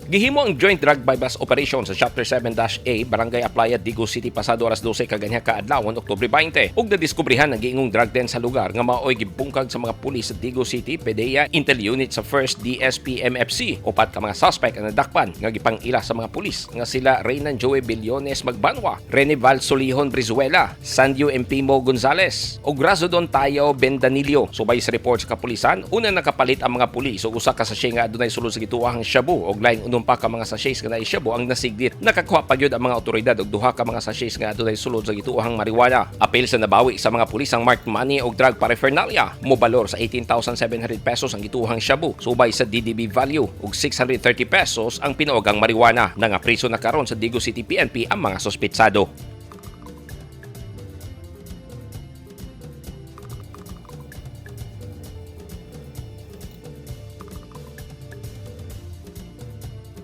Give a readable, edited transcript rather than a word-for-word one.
Gihimo ang joint drug buy-bust operation sa Chapter 7-A, Barangay Aplaya, Digos City, pasado alas 12 kaganha kaadlawon, Oktubre 20. Ug nadiskubrehan ang giingong drug den sa lugar nga maoy gibungkag sa mga pulis sa Digos City, PDEA Intel Unit sa 1st DSP MFC. Upat ka mga suspect ang nadakpan nga gipang-ila sa mga pulis nga sila Reynan Joey Billones Magbanwa, Rene Val Solihon Brizuela, Sandio Empimo Gonzales ug Razodon Tayo Bendanillo. Subay sa report sa kapulisan, una nakapalit ang mga pulis og usa ka sachet nga adunay sulod sa gituohang shabu ug laing unom pa ka mga sachets nga naay shabu ang nasigdit. Nakakuha pa gyud ang mga otoridad og duha ka mga sachets nga adunay sulod sa gituohang marijuana. Apil sa nabawi sa mga pulis ang marked money og drug paraphernalia. Mobalor sa 18,700 pesos ang gituohang shabu subay sa DDB value ug 630 pesos ang pinuogang marijuana. Nangapriso na karon sa Digos City PNP ang mga suspetsado.